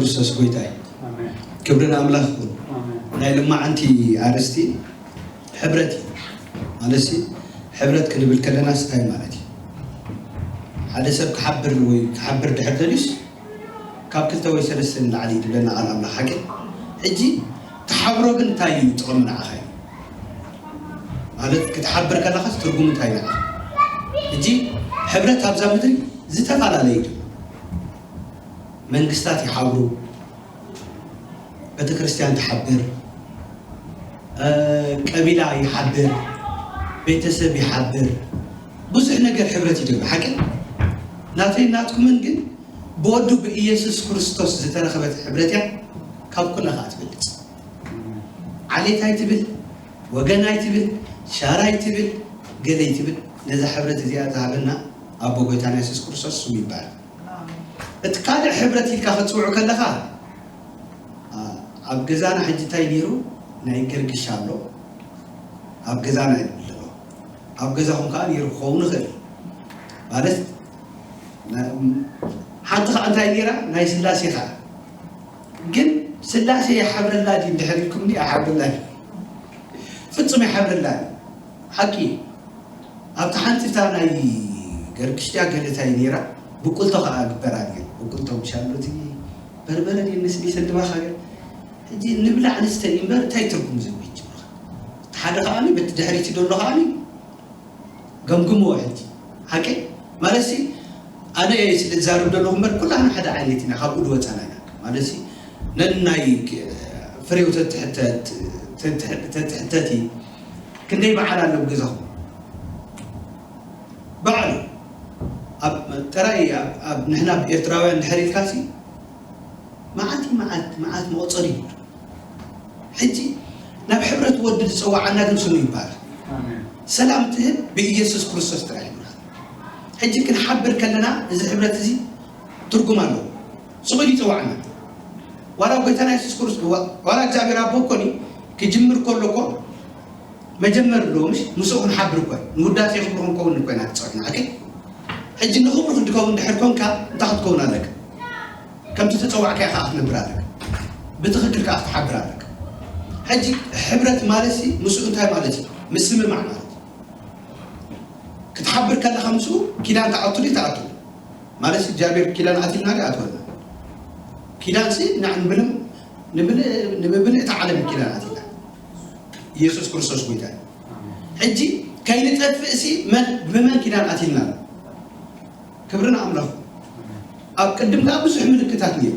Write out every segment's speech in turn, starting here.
ክርስቶስ ጎይታ እዩ። ክብሪ ንኣምላኽ ይኹን። ናይ ልማዓንቲ ኣርእስቲ ሕብረት እዩ። ማለትሲ፣ ሕብረት ክንብል ከለናስ እንታይ ማለት እዩ? ሓደ ሰብ ክሓብር ወይ ክሓብር ድሕር ደልዩስ፣ ካብ ክልተ ወይ ሰለስተ ንላዕሊ እዩ ዝብለና ቃል ኣምላኽ፣ ሓቂ። ሕጂ ትሓብሮ ግን እንታይ እዩ ጥቕሚ ንዓኻ እዩ? ማለት ክትሓብር ከለኻስ ትርጉም እንታይ እዩ ንዓኻ? ሕጂ ሕብረት ኣብዛ ምድሪ ዝተፈላለየ እዩ። መንግስታት ይሓብሩ፣ ቤተክርስትያን ትሓብር፣ ቀቢላ ይሓብር፣ ቤተሰብ ይሓብር፣ ብዙሕ ነገር ሕብረት ይገብር። ሓቂ ናተይ ናትኩምን ግን ብወዱ ብኢየሱስ ክርስቶስ ዝተረኸበት ሕብረት እያ። ካብ ኩላ ከዓ ትበልፅ። ዓሌት ኣይትብል፣ ወገን ኣይትብል፣ ሻራ ኣይትብል፣ ገለ ኣይትብል። ነዛ ሕብረት እዚኣ ዝሃበና ኣቦ ጎይታና የሱስ ክርስቶስ ስሙ ይባል። እቲ ካልእ ሕብረት ኢልካ ክትፅውዑ ከለኻ፣ ኣብ ገዛና ሕጂ እንታይ ነይሩ? ናይ ገርግሻ ኣሎ። ኣብ ገዛና እዩ ዘሎ። ኣብ ገዛኹም ከዓ ነይሩ ክኸውን ይኽእል። ማለት ሓንቲ ከዓ እንታይ ነይራ? ናይ ስላሴ ከዓ። ግን ስላሴ ይሓብረላ ድዩ እንድሕር ኢልኩምኒ፣ ኣይሓብረላ ድዩ? ፍጹም ይሓብረላ ድዩ? ሓቂ። ኣብቲ ሓንቲ እታ ናይ ገርግሽትያ ገለ እንታይ ነይራ? ብቁልቶ ከዓ ግበራ ድዩ? ብቁልቶ ምሻሎ እቲ በርበረ ድዩ ንስኒ ሰድባኻ ገለ? ሕጂ ንብላዕ ንስተ እዩ እምበር እንታይ ትርጉም ዝህብ ይጅምር? እቲ ሓደ ከዓኒ በቲ ድሕሪቲ ዘሎ ከዓኒ ገምግምዎ። ሕጂ ሓቂ ማለትሲ ኣነ ስለ ዝዛረብ ዘለኹ እምበር ኩላህና ሓደ ዓይነት ኢና፣ ካብኡ ዝወፃና ኢና። ማለትሲ ነናይ ፍሬው ተትሕተት ተትሕተቲ ክንደይ በዓል ኣሎ ብገዛኹም? በዓል ኣብ ጥራይ ኣብ ንሕና ኤርትራውያን ድሕር ኢልካሲ መዓት መዓት መዓት መቆፀሪ እዩ። ሕጂ ናብ ሕብረት ወዲ ዝፀዋዓና ግን ስሙ ይባላል። ሰላም ትህብ ብኢየሱስ ክርስቶስ ጥራይ ይብላል። ሕጂ ክንሓብር ከለና እዚ ሕብረት እዚ ትርጉም ኣለዎ። ስቑል ይፀዋዕና። ዋላ ጎይታና የሱስ ክርስቶስ ዋላ እግዚኣብሔር ኣቦ እኮ ክጅምር ከሎ እኮ መጀመር ኣለዎ። ምሽ ምስኡ ክንሓብር እኮ ንውዳሴ ክብሩ ክንከውን እኮ ኢና ትፀዋዕና። ኣኪ ሕጂ ንኽብሩ ክትከውን ድሕር ኮንካ እንታይ ክትከውን ኣለካ? ከምቲ ተፀዋዕካዮ ከዓ ክትነብር ኣለካ። ብትኽክል ከዓ ክትሓብር ኣለካ። ሕጂ ሕብረት ማለት ሲ ምስኡ እንታይ ማለት እዩ? ምስምማዕ ማለት እዩ። ክትሓብር ከለኻ ምስኡ ኪዳን ትኣቱ ድዩ ትኣቱ? ማለት ሲ እግዚኣብሔር ኪዳን ኣትልና ድዩ ኣትወልና? ኪዳን ሲ ንዓ ንምልእ እታ ዓለም ኪዳን ኣትልና ኢየሱስ ክርስቶስ ጎይታ እዩ። ሕጂ ከይንጠፍእ ሲ መን ብመን ኪዳን ኣትልና? ክብሪ ንኣምላኽ። ኣብ ቅድም ከዓ ብዙሕ ምልክታት ነይሩ።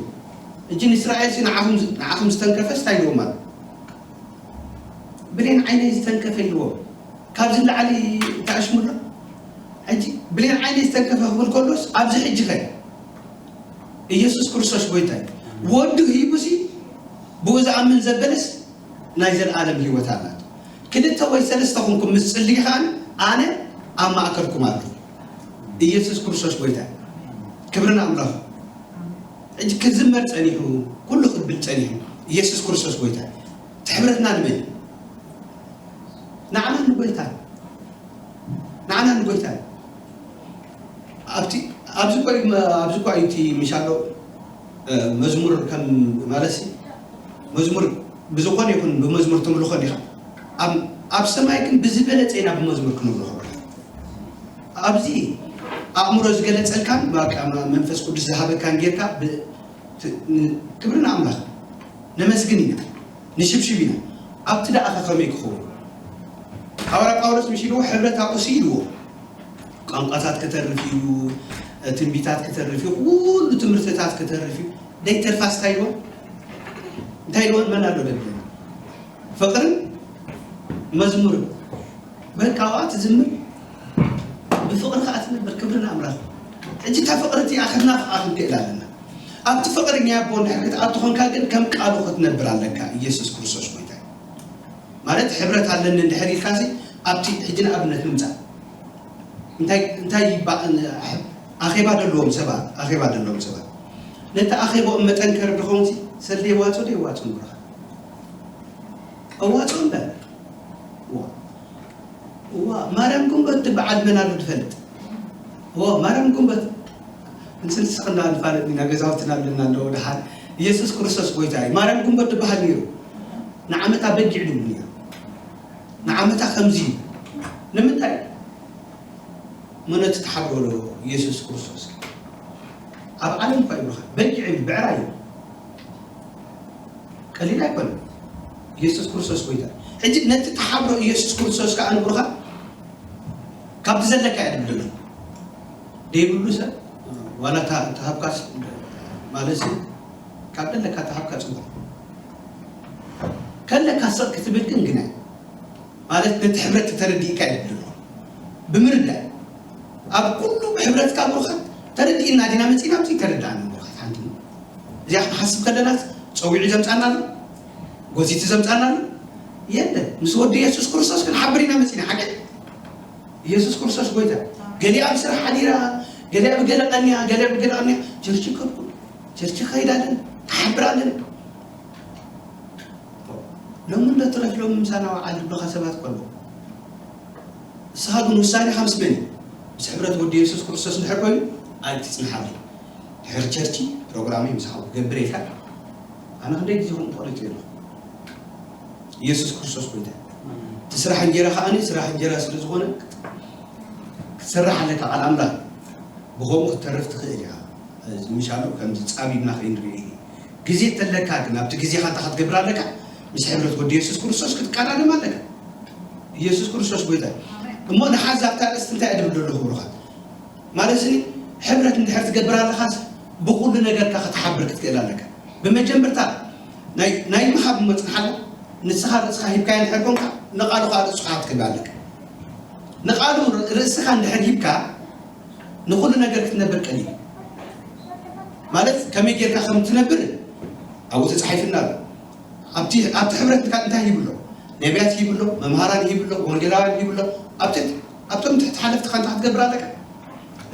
ሕጂ ንእስራኤል ሲ ንዓኹም ንዓኹም ዝተንከፈስ እንታይ ኢልዎም ኣሎ? ብሌን ዓይነይ ዝተንከፈ ኢልዎም። ካብዚ ንላዕሊ ተኣሽሙሎ። ሕጂ ብሌን ዓይነይ ዝተንከፈ ክብል ከሎስ ኣብዚ ሕጂ ከ ኢየሱስ ክርስቶስ ጎይታ እዩ። ወዱ ሂቡሲ ብኡ ዝኣምን ዘበለስ ናይ ዘለኣለም ህይወት ኣላት። ክልተ ወይ ሰለስተ ኹንኩም ምስ ጽልይ ከኣን ኣነ ኣብ ማእከልኩም ኣለኹ። ኢየሱስ ክርስቶስ ጎይታ እዩ። ክብሪ ንኣምላኽ። ሕጂ ክዝመር ጸኒሑ፣ ኩሉ ክብል ጸኒሑ። ኢየሱስ ክርስቶስ ጎይታ እዩ። እቲ ሕብረትና ንመን እዩ? ንዓና ንጎይታ። ንዓና ንጎይታ። ኣብቲ ኣብዚ እኮ እዩ፣ ኣብዚ እኮ እዩ እቲ ምሻሎ መዝሙር ከም ማለት ሲ መዝሙር ብዝኾነ ይኹን ብመዝሙር ትምልኾ ዲኻ? ኣብ ኣብ ሰማይ ግን ብዝበለጸ ኢና ብመዝሙር ክንምልኾ። ኣብዚ ኣእምሮ ዝገለጸልካን በቃ መንፈስ ቅዱስ ዝሃበካን ጌርካ ብ- ት- ን- ክብሪ ንኣምላኽ ነመስግን ኢና፣ ንሽብሽብ ኢና። ኣብቲ ደኣ ከ ከመይ ክኸውን? ሃዋርያ ጳውሎስ ምሽ ኢልዎ ሕብረት ኣብኡሲ ኢልዎ። ቋንቋታት ክተርፍ እዩ፣ ትንቢታት ክተርፍ እዩ፣ ኩሉ ትምህርትታት ክተርፍ እዩ። ደይ ተርፋስ እንታይ ኢልዎ? እንታይ ኢልዎ? መን ኣሎ ደብለ? ፍቕርን መዝሙርን። በቃ ኣብኣ ትዝምር፣ ብፍቕሪ ከዓ ትነብር። ክብሪ ንኣምላኽ። ሕጂ እታ ፍቕሪ እቲኣ ከናፍቓ ክንክእል ኣለና። ኣብቲ ፍቕሪ ናይ ኣቦ እንድሕር ክትኣቱ ኾንካ ግን ከም ቃሉ ክትነብር ኣለካ። ኢየሱስ ክርስቶስ ጎይታ እዩ። ማለት ሕብረት ኣለኒ እንድሕር ኢልካሲ ኣብቲ ሕጂ ንኣብነት ንምጻእ እንታይ እንታይ ይባ- ኣኼባ ዘለዎም ሰባት ኣኼባ ዘለዎም ሰባት ነቲ ኣኼባኦም መጠንከሪ ድኾንሲ ሰለ የዋፅኡ ዶ የዋፅኡ ንብረኻ ኣዋፅኡ እምበር ዋ እዋ ማርያም ጉንበት ትበዓል መን ኣሎ ትፈልጥ? እዋ ማርያም ጉንበት እንስንስኽና ንፋለጥ ኢና ገዛውትና ኣለና ኣለዎ ደሓን ኢየሱስ ክርስቶስ ጎይታ እዩ። ማርያም ጉንበት ትበሃል ነይሩ። ንዓመታ በጊዕ ድቡ ነይሩ። ንዓመታ ከምዚ እዩ። ንምንታይ? እሞ ነቲ ተሓብሮ ኢየሱስ ክርስቶስ ኣብ ዓለም እኳ ይብሉኻ በጊዕ እዩ፣ ብዕራይ እዩ። ቀሊል ኣይኮነን። ኢየሱስ ክርስቶስ ጎይታ። ሕጂ ነቲ ተሓብሮ ኢየሱስ ክርስቶስ ከኣ ንብሩኻ ካብቲ ዘለካ እየ ድብል ዘሎ። ደይብሉ ሰብ ዋላ ታ- ተሃብካስ ማለት ካብ ዘለካ ተሃብካ ጽቡቕ። ከለካ ስቕ ክትብል ግን ግና ማለት ነቲ ሕብረት ተረዲእካ እዩ ድብል። ብምርዳእ ኣብ ኩሉ ሕብረትካ ብሩኻት ተረዲእና ዲና መጺና ኣብዚ ተረዳእና ብሩኻት ሓንቲ እዚኣ ክንሓስብ ከለና ጸዊዑ ዘምጻና ኣሎ፣ ጎቲቱ ዘምጻና ኣሎ። የለ ምስ ወዲ ኢየሱስ ክርስቶስ ክንሓብር ኢና መጺና ሓቂ ኢየሱስ ክርስቶስ ጎይታ። ገሊኣ ብስራሕ ሓዲራ፣ ገሊኣ ብገለ ቀንያ፣ ገሊኣ ብገለ ቀንያ ቸርች ከድኩ ቸርች ከይዳለን ክሓብራለን ሎሚ እንዶ ትረፍ ሎሚ ምሳና ወዓል ዝብሉኻ ሰባት ከሎ ንስኻ ግን ውሳኔኻ ምስ መን እዩ? ምስ ሕብረት ወዲ የሱስ ክርስቶስ እንድሕር ኮይኑ ኣይትጽንሓለይ። ድሕሪ ቸርቺ ፕሮግራመይ ምሳኹም ክገብር ኢልካ ኣነ ክንደይ ግዜ ከምኡ ተቕሪቱ ኣለኹ። ኢየሱስ ክርስቶስ ጎይታ እቲ ስራሕ እንጀራ ከዓኒ ስራሕ እንጀራ ስለ ዝኾነ ክትሰርሕ ኣለካ ቃል ኣምላኽ ብኸምኡ ክትተርፍ ትኽእል ኢኻ። ምሻሉ ከምዚ ጻቢብና ከይንርኢ ግዜ ተለካ ግን ኣብቲ ግዜኻ እንታይ ክትገብር ኣለካ? ምስ ሕብረት ወዲ የሱስ ክርስቶስ ክትቀዳደም ኣለካ። ኢየሱስ ክርስቶስ ጎይታ እዩ። እሞ ንሓዚ ኣብታ ርእስቲ እንታይ እድብል ዘለኹ ብሩኻት ማለት እዚ ሕብረት እንድሕር ትገብር ኣለኻስ ብኩሉ ነገርካ ክትሓብር ክትክእል ኣለካ። ብመጀመርታ ናይ ናይ ምሃብ እሞ ጽንሓላ ንስኻ ርእስኻ ሂብካዮ እንድሕር ኮንካ ንቓሉ ከዓ ርእስኻ ክትክእል ኣለካ። ንቓሉ ርእስኻ እንድሕር ሂብካ ንኹሉ ነገር ክትነብር ቀሊል ማለት ከመይ ጌርካ ከም ትነብር ኣብኡ ተጻሒፍና ኣሎ። ኣብቲ ኣብቲ ሕብረት ንካ እንታይ ሂብሎ? ነቢያት ሂብሎ፣ መምሃራን ሂብሎ፣ ወንጌላውያን ሂብሎ። ኣብቲ ኣብቶም ትሕቲ ሓለፍትኻ እንታይ ክትገብር ኣለካ?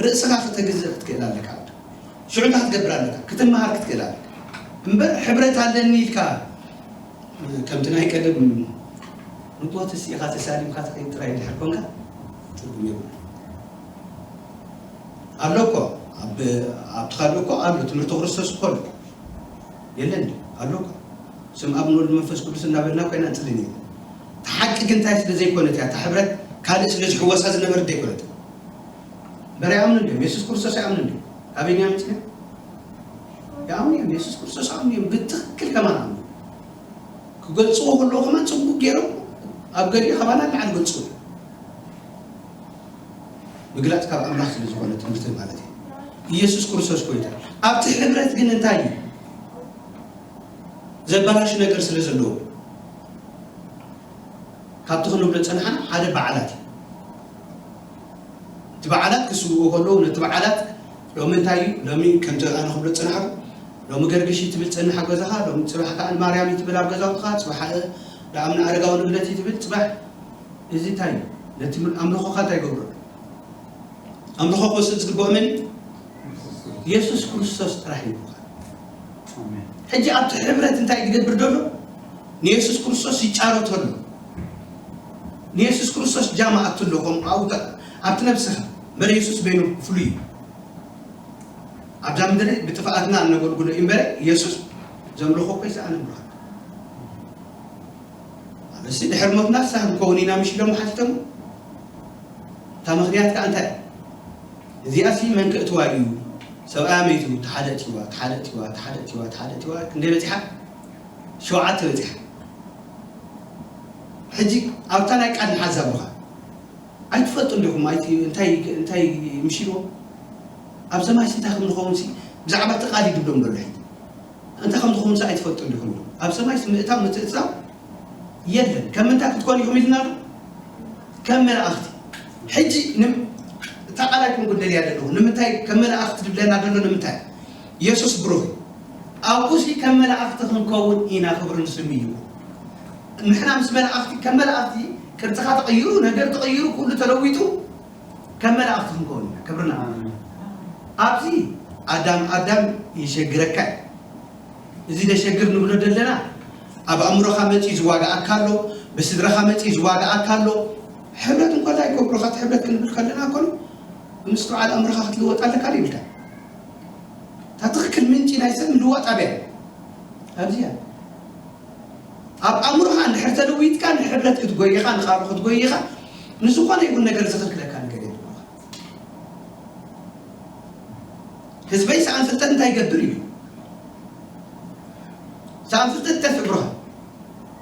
ርእስኻ ከተግዝእ ክትክእል ኣለካ። ሽዑ እንታይ ክትገብር ኣለካ? ክትመሃር ክትክእል ኣለካ። እምበር ሕብረት ኣለኒ ኢልካ ከምቲ ናይ ቀደም ንጎትስ ኢኻ ተሳሊምካ ትኸይድ ጥራይ እንድሕር ኮንካ ትርጉም የብሉ። ኣሎ እኮ ኣብ ኣብቲ ካልእ እኮ ኣሎ ትምህርቲ ክርስቶስ እኮ ኣሎ የለን ድዩ? ኣሎ እኮ ስም ኣብ ንወልድ መንፈስ ቅዱስ እናበልና ኮይና እንጽልን የለን። እቲ ሓቂ ግን እንታይ ስለ ዘይኮነት እያ እታ ሕብረት ካልእ ስለ ዝሕወሳ ዝነበረት ዘይኮነት በረ ይኣምኑ እንዲዮም። የሱስ ክርስቶስ ይኣምኑ እንዲዮም። ካበይና መፅና? ይኣምኑ እዮም። የሱስ ክርስቶስ ይኣምኑ እዮም። ብትኽክል ከማን ኣምኑ ክገልፅዎ ከለዉ ከማን ፅቡቅ ገይሮም ኣብ ገሊኡ ካባና ንላዕሊ ገልፅዎ እዮም። ምግላፅ ካብ ኣምላኽ ስለ ዝኾነ ትምህርቲ ማለት እዩ። ኢየሱስ ክርስቶስ ጎይታ። ኣብቲ ሕብረት ግን እንታይ እዩ ዘበላሹ ነገር ስለ ዘለዎ ካብቲ ክንብሎ ዝፀናሕና ሓደ በዓላት እዩ። እቲ በዓላት ክስውኡ ከለዉ ነቲ በዓላት ሎሚ እንታይ እዩ ሎሚ ከምቲ ኣነ ክብሎ ዝፀናሕኩ ሎሚ ገርግሽ እዩ ትብል ፀንሕ ኣብ ገዛኻ ሎሚ ፅባሕ ከዓ ንማርያም እዩ ትብል ኣብ ገዛውትኻ ፅባሕ ደኣምና ኣረጋዊ ንብለት እዩ ትብል ፅባሕ እዚ እንታይ እዩ ነቲ ኣምልኾኻ እንታይ ይገብሮ ኣምልኾ ክወስድ ዝግብኦ መን እዩ? የሱስ ክርስቶስ ጥራሕ እዩ። ሕጂ ኣብቲ ሕብረት እንታይ ትገብር ደሎ ንየሱስ ክርስቶስ ይጫረቶ ኣሎ። ንየሱስ ክርስቶስ ጃማ ኣትሎ ከም ኣብቲ ነብስኻ እምበር የሱስ በይኑ ፍሉይ እዩ። ኣብዛ ምድሪ ብጥፍኣትና እነገልግሎ እዩ እምበረ የሱስ ዘምልኾ እኮ ይሰኣነ ብርሃን ኣነሲ ድሕር ሞትና ንስኻ ክንከውን ኢና ምሽ ኢሎም ሓቲቶም እታ ምኽንያት ከዓ እንታይ እዚኣ ሲ መን ክእትዋ እዩ ሰብኣያ መይቱ ተሓደ እትዋ ተሓደ እትዋ ተሓደ እትዋ ተሓደ እትዋ ክንደይ በፂሓ ሸውዓተ በፂሓ ሕጂ ኣብታ ናይ ቃል ንሓዛ ብኻ ኣይትፈልጡ እንዲኹም ኣይቲ እንታይ እንታይ ምሽልዎ ኣብ ሰማይ እንታይ ከም ንኸውን ሲ ብዛዕባ እቲ ቃል ይድብሎም ዘሎ ሕጂ እንታይ ከም ንኸውን ሲ ኣይትፈልጡ እንዲኹም ኣብ ሰማይ ምእታው ምትእትታው የለን ከም ምንታይ ክትኮን ኢኹም ኢልና ኣሎ ከም መላእኽቲ ሕጂ እታ ቃል ኣይኮንኩ ደልያ ዘለኹ ንምንታይ ከም መላእኽቲ ድብለና ዘሎ ንምንታይ የሱስ ብሩኽ ኣብኡ ሲ ከም መላእኽቲ ክንከውን ኢና ክብሪ ንስሙ እዩ ንሕና ምስ መላእኽቲ ከም መላእኽቲ ቅርጽኻ ተቐይሩ ነገር ተቐይሩ ኩሉ ተለዊጡ ከም መላእኽቲ ክንከውን ኢና ክብርና ኣብዚ ኣዳም ኣዳም ይሸግረካ እዩ እዚ ነሸግር ንብሎ ዘለና ኣብ ኣእምሮኻ መፂኡ ዝዋጋኣካ ኣሎ ብስድራኻ መፂኡ ዝዋጋኣካ ኣሎ ሕብረት እንኳ እንታይ ከብሮኻት ሕብረት ክንብል ከለና ኮኑ ብምስትውዓል ኣእምሮኻ ክትልወጥ ኣለካ ይብልካ እታ ትኽክል ምንጪ ናይ ሰብ ምልዋጥ ኣብያ ኣብዚኣ ኣብ ኣእምሮኻ እንድሕር ተለዊጥካ ንሕብረት ክትጎይኻ ንቃሉ ክትጎይኻ ንዝኾነ ይኹን ነገር ዝኽልክለካ ነገር የብሉኻ። ህዝበይ ሰኣን ፍልጠት እንታይ ይገብር እዩ? ሰኣን ፍልጠት ይጠፍእ ብሩኻ።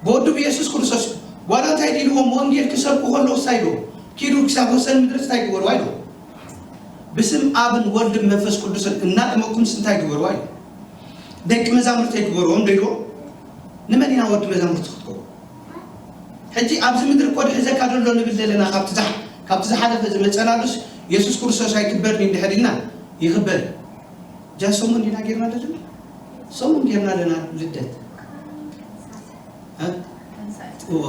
ብወዱ ብየሱስ ክርስቶስ ዋላ እንታይ ዲልዎም ወንጌል ክሰብኩ ከለዉ እንታይ ኢልዎም? ኪዱ ክሳብ ወሰን ምድሪ እንታይ ግበርዋ ኢልዎም? ብስም ኣብን ወልድን መንፈስ ቅዱስን እናጥመቅኩምስ እንታይ ግበርዋ ኢልዎም? ደቂ መዛሙርተይ ግበርዎም ዶ ኢልዎም? ንመን ኢና ወዲ መዛሙርቲ ክትገብሩ? ሕጂ ኣብዚ ምድሪ እኮ ድሕዘካ ዘሎ ንብል ዘለና ካብቲ ዝሓ- ካብቲ ዝሓለፈ ዝመፀናሉስ የሱስ ክርስቶስ ኣይክበርን እዩ እንድሕር ኢልና ይኽበር። ጃ ሰሙን ዲና ጌርና ዘለና? ሰሙን ጌርና ኣለና ልደት። እ? እዎ፣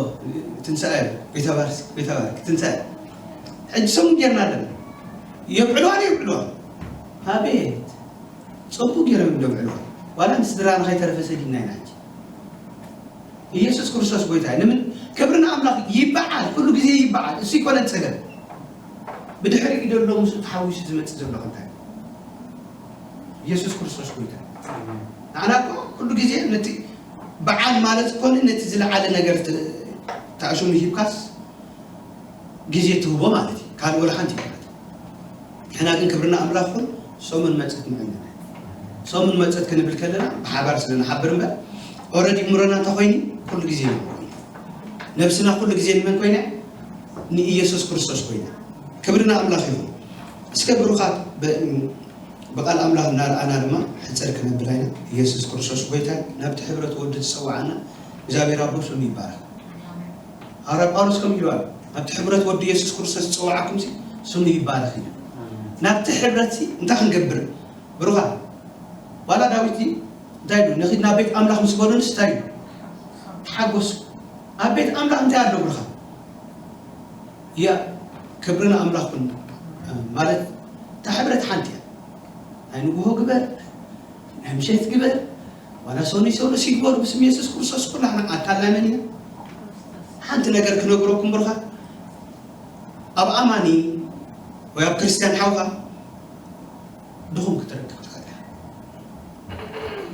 ትንሳኤ። ቤታ ባርክ፣ ቤታ ባርክ፣ ትንሳኤ። ሕጂ ሰሙን ጌርና ኣለና። የብዕልዋ ዶ የብዕልዋ? ኣቤት። ጽቡቅ ጌሮም እዮም ደብዕልዋ። ዋላ ንስድራና ከይተረፈ ሰዲድና ኢና ሕጂ። ኢየሱስ ክርስቶስ ጎይታ እዩ። ንምን ክብሪ ንኣምላኽ ይበዓል፣ ኩሉ ግዜ ይበዓል። እሱ ይኮነን ጸገም። ብድሕሪኡ ዘሎ ምስኡ ተሓዊሱ ዝመጽእ ዘሎ እንታይ? ኢየሱስ ክርስቶስ ጎይታ እዩ። ኣሜን። ንዓና እኮ ኩሉ ግዜ ነቲ በዓል ማለት ኮነ ነቲ ዝለዓለ ነገር ት- ተኣሽሙ ሂብካስ ግዜ ትህቦ ማለት እዩ። ካልእ ወላ ሓንቲ ይኮነት። ንሕና ግን ክብርና ኣምላኽ ኩን ሰሙን መጸት ንዕንነ። ሰሙን መጸት ክንብል ከለና ብሓባር ስለ ንሓብር እምበር ኦረዲ እምሮና እንተ ኮይኑ ኩሉ ግዜ ንመን ኮይኑ ነብስና ኩሉ ግዜ ንመን ኮይና ንኢየሱስ ክርስቶስ ኮይና ክብርና ኣምላኽ ይኹን። እስከ ብሩኻት በ- ብቃል ኣምላኽ እናረኣና ድማ ሕጽር ክነብር ኣይና ኢየሱስ ክርስቶስ ጎይታ ናብቲ ሕብረት ወዲ ዝጸዋዓና እግዚኣብሔር ኣቦ ስሙ ይባረኽ። ሃዋርያ ጳውሎስ ከም ኢሉ ኣሎ ናብቲ ሕብረት ወዲ ኢየሱስ ክርስቶስ ዝጸዋዓኩም ሲ ስሙ ይባረኽ እዩ። ናብቲ ሕብረት ሲ እንታይ ክንገብር ብሩኻ ዋላ ዳዊት ሲ እንታይ ኢሉ ንኺድ ናብ ቤት ኣምላኽ ምስ በሉንስ እንታይ ኢሉ ተሓጎሱ። ኣብ ቤት ኣምላኽ እንታይ ኣሎ ብሩኻ ያ ክብሪ ንኣምላኽ ኩን ማለት እታ ሕብረት ሓንቲ እያ። ናይ ንግሆ ግበር ናይ ምሸት ግበር ዋላ ሰኑይ ሰሉስ ይግበሩ ብስም የሱስ ክርስቶስ ኩላህና ኣካል ናይ መን ኢና? ሓንቲ ነገር ክነግረኩም ብርኻ ኣብ ኣማኒ ወይ ኣብ ክርስትያን ሓውካ ድኹም ክትረክብ ትኽእል ኢኻ።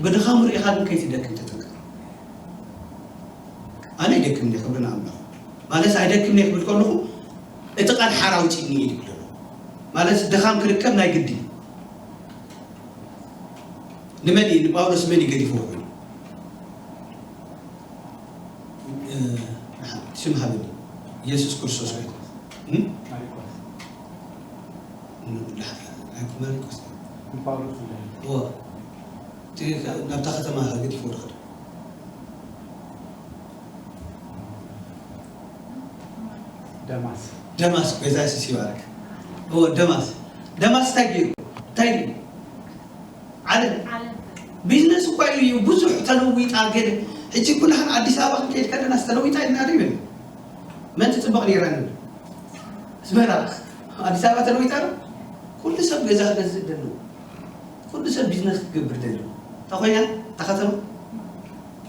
ብድኻሙ ርኢኻ ግን ከይትደክም ተጠንቀቕ። ኣነ ይደክም እንደ ክብሪ ንኣምላኽ ማለት ኣይደክም እንደ ክብል ከለኹ እቲ ቃል ሓራ ውፅእኒ እዩ ዝብል ዘሎ ማለት ድኻም ክርከብ ናይ ግዲ እዩ። ንመን እዩ ንጳውሎስ መን እዩ ገዲፍዎ ኮይኑ? ስም ሃበኒ ኢየሱስ ክርስቶስ ወይ ማሪቆስ። ማሪቆስ ናብታ ከተማ ገዲፍዎ ድኸድ ደማስ ደማስ ጎይታ የሱስ ይባርክ። ደማስ ደማስ እንታይ ገይሩ እንታይ ዓለም ቢዝነስ እኳ እዩ ብዙሕ ተለዊጣ ገለ ሕጂ ኩላህን ኣዲስ ኣበባ ክንከይድ ከለና ዝተለዊጣ ኢልና ዶ ይብል መን ትፅበቕ ነይራ ንብል ኣስመራ ኣዲስ ኣበባ ተለዊጣ ዶ ኩሉ ሰብ ገዛ ክገዝእ ደለዎ ኩሉ ሰብ ቢዝነስ ክገብር ደለዎ እታ ኮይና እታ ከተማ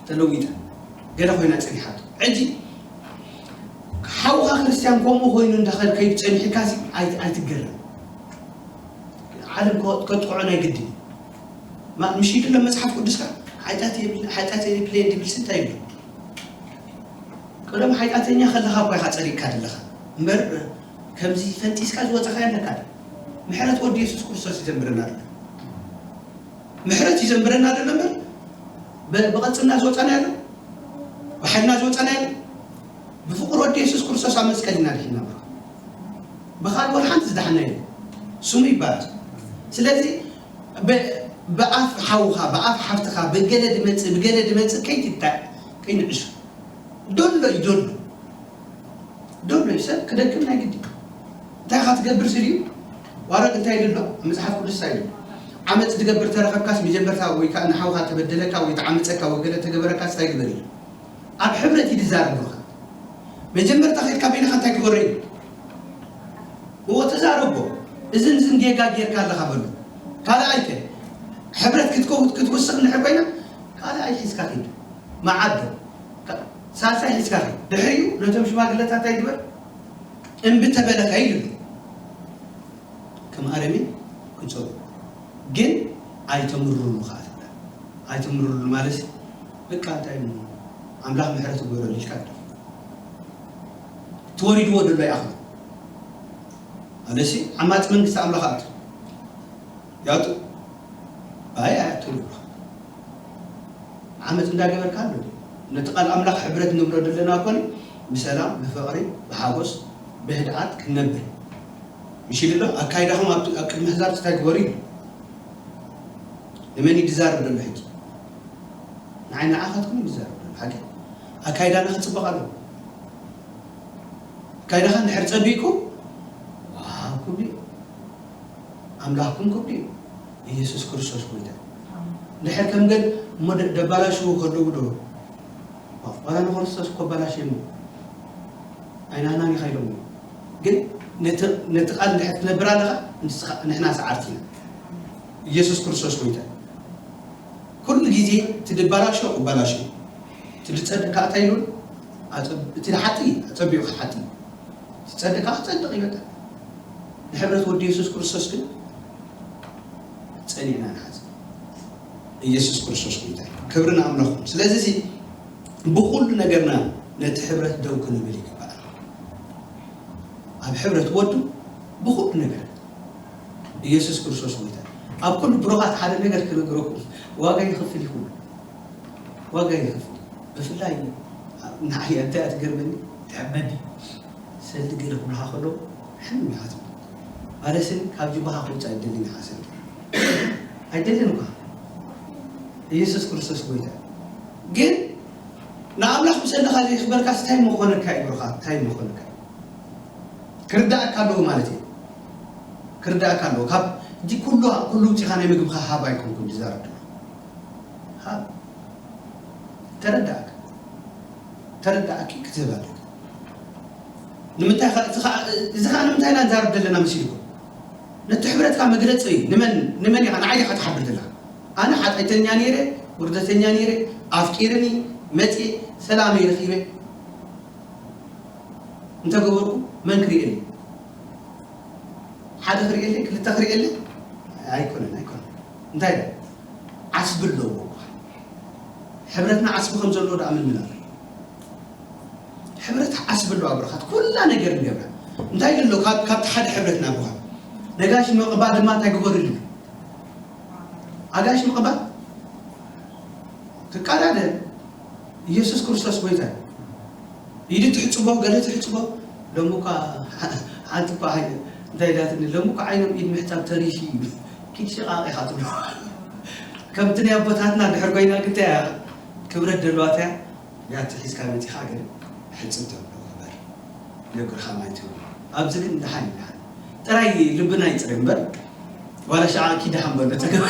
ተለዊጣ ገለ ኮይና ፀኒሓቶ ሕጂ ሓውካ ክርስትያን ከምኡ ኮይኑ እንዳኸድ ከይዱ ፀኒሕካ ኣይትገረም ዓለም ከጥቅዖ ናይ ግድን ምሽ ይድሎ መፅሓፍ ቅዱስካ ሓጢኣት የብልን ሓጢኣት የብልን ድብል እንታይ ይብሉ ቀደም ሓጢኣተኛ ከለካ እኳ ኢካ ፀዲቅካ ዘለካ እምበር ከምዚ ፈንጢስካ ዝወፀካ የለካ ምሕረት ወዲ የሱስ ክርስቶስ ይዘንብረና ኣሎ ምሕረት ይዘንብረና ዘሎ እምበር ብቐፅና ዝወፀና ያለ ብሓይልና ዝወፀና ያለ ብፍቅር ወዲ የሱስ ክርስቶስ ኣብ መስቀል ኢና ድሒና ብኻል ወላ ሓንቲ ዝዳሕና የለ ስሙ ይባረክ ስለዚ ብኣፍ ሓውኻ ብኣፍ ሓፍትኻ ብገለ ድመፅእ ብገለ ድመፅእ ከይትታይ ከይንዕሹ ደሎ እዩ ደሎ ደሎ እዩ ሰብ ክደክም ናይ ግዲ እንታይ ካ ትገብር ስል እዩ ዋረቅ እንታይ ይድሎ መፅሓፍ ቅዱስ እንታይ ይድሎ ዓመፅ ትገብር ተረኸብካስ መጀመርታ ወይ ከዓ ንሓውካ ተበደለካ ወይ ተዓመፀካ ወይ ገለ ተገበረካስ እንታይ ግበር እዩ ኣብ ሕብረት እዩ ዝዛረብ ብሩኻ መጀመርታ ከድካ በይንኻ እንታይ ግበሮ እዩ እዎ ተዛረቦ እዝን ዝን ጌጋ ጌርካ ኣለኻ በሉ ካልኣይ ከ ሕብረት ክትከውት ክትውስኽ እንድሕር ኮይና ካልኣይ ሒዝካ ኪድ መዓዶ ሳልሳይ ሒዝካ ኪድ ድሕሪኡ ነቶም ሽማግለታት እንታይ ግበር እምቢ ተበለ ከይድ ከም ኣረሜ ክፀሩ ግን ኣይተምርሩሉ ከዓ ትብላ ኣይተምርሩሉ ማለት በቃ እንታይ እሞ ኣምላኽ ምሕረት ይግበረሉ ኢልካ ግደፍ። ተወሪድዎ ዘሎ ይኣኽሎ። ኣለሲ ዓማጺ መንግስቲ ኣምላኽ ኣቱ ያቱ ባይ ኣያቱ ዓመት እንዳገበርካ ኣሎ። ነቲ ቃል ኣምላኽ ሕብረት ንብሎ ዘለና ኮነ ብሰላም ብፍቕሪ ብሓጎስ ብህድኣት ክንነብር ምሽ ኢሉ ኣሎ። ኣካይዳኹም ኣብ ኣብ ቅድሚ ኣሕዛብ እንታይ ግበሩ ኢሉ። ንመን እዩ ዝዛረብ ዘሎ ሕጂ? ንዓይ ንዓኻትኩም እዩ ዝዛረብ ዘሎ። ሓቂ ኣካይዳና ክጽበቕ ኣለዎ። ኣካይዳኻ እንድሕር ጸቢቕኩም ዋው ክብሉ እዩ። ኣምላኽኩም ክብሉ እዩ። ኢየሱስ ክርስቶስ ጎይታ እዩ። እንድሕር ከም ገል እሞ ደ- ደባላሽዎ ከለዉ ዶ ዋላ ንክርስቶስ እኮ ኣባላሽየሞ ኣይናህናን ኢኻ ኢሎሞ። ግን ነቲ ነቲ ቃል እንድሕር ትነብር ኣለኻ ንስኻ- ንሕና ሰዓርቲ ኢና። ኢየሱስ ክርስቶስ ጎይታ እዩ። ኩሉ ግዜ እቲ ድባላሾ ክባላሾ እዩ። እቲ ዝጸድቅ ከዓ እንታይ ይብል? ኣጸብ- እቲ ሓጢ ኣጸቢቑ ሓጢ እዩ። እቲ ዝጸድቅ ከዓ ክጸድቕ እዩ በቃ። ንሕብረት ወዲ የሱስ ክርስቶስ ግን ጸኒዕና ንሓዝ። ኢየሱስ ክርስቶስ ጎይታ እዩ። ክብሪ ንኣምላኹ። ስለዚ እዚ ብኹሉ ነገርና ነቲ ሕብረት ደው ክንብል ይግባእ። ኣብ ሕብረት ወዱ ብኹሉ ነገር ኢየሱስ ክርስቶስ ጎይታ እዩ። ኣብ ኩሉ ብሩኻት ሓደ ነገር ክነግረኩም ዋጋ ይኸፍል ይኹን ዋጋ ይኸፍል። ብፍላይ ንዓይ እንታይ እያ ትገርመኒ ትሕመኒ ሰልዲ ገለ ክብልኻ ከሎ ሕም ኢኻ ትብል። ማለትኒ ካብ ጅባኻ ክወፅእ ኣይደልን ኢኻ ሰልዲ ኣይደልን እኳ ኢየሱስ ክርስቶስ ጎይታ ግን ንኣምላኽ ብሰልድኻ ዘየኽበርካ እንታይ መኾነካ እዩ ብሩኻ እንታይ መኾነካ እዩ ክርዳእካ ኣለዎ ማለት እዩ ክርዳእካ ኣለዎ ካብ እዚ ኩሉ ኩሉ ውፅኢኻ ናይ ምግብኻ ሃብ ኣይኮንኩን ዝዛረብ ሃብ ተረዳእካ ተረዳእኪ ክትህብ ኣለካ ንምንታይ እዚ ከዓ ንምንታይ ኢና ንዛረብ ዘለና መሲልኩም ነቲ ሕብረትካ መግለፂ እዩ ንመን ንመን ኢኻ ንዓይ ኢኻ ትሓብር ዘለካ ኣነ ሓጢኣተኛ ነይረ ውርደተኛ ነይረ ኣፍቂርኒ መፅየ ሰላመይ ረኺበ እንተገበርኩ መን ክርእየኒ ሓደ ክርእየለይ ክልተ ክርእየለይ ኣይኮነን ኣይኮነን እንታይ ዓስቢ ኣለዎ ሕብረትና ዓስቢ ከም ዘለዎ ደኣ ምንምላር ሕብረት ዓስቢ ኣለዋ ብርኻት ኩላ ነገር ንገብራ እንታይ ኣሎ ካብ ካብቲ ሓደ ሕብረትና ብኻ ነጋሽ ምቕባል ድማ እንታይ ግበርሉ ኣጋሽ ምቕባል ክቃዳደ ኢየሱስ ክርስቶስ ጎይታ ኢዱ ትሕጽቦ ገለ ትሕጽቦ ሎሚ እኳ ሓንቲ እኳ እንታይ ኢላትኒ ሎሚ እኳ ዓይኖም ኢድ ምሕጻብ ተሪፉ እዩ ኪድ ሽቓቕ ኢኻ ትብሎ ከምቲ ናይ ኣቦታትና ድሕር ኮይና ግንታይ ክብረት ደልዋት እያ ያቲ ሒዝካ መጺኻ ግን ሕጽብ ተብሎ ክበር ነግርኻ ማይ ትብሎ ኣብዚ ግን ደሓን ደሓን ጥራይ ልብና ይጽረ እምበር ዋላ ሸዓ ኪድ ደሓን በሎ ጸገም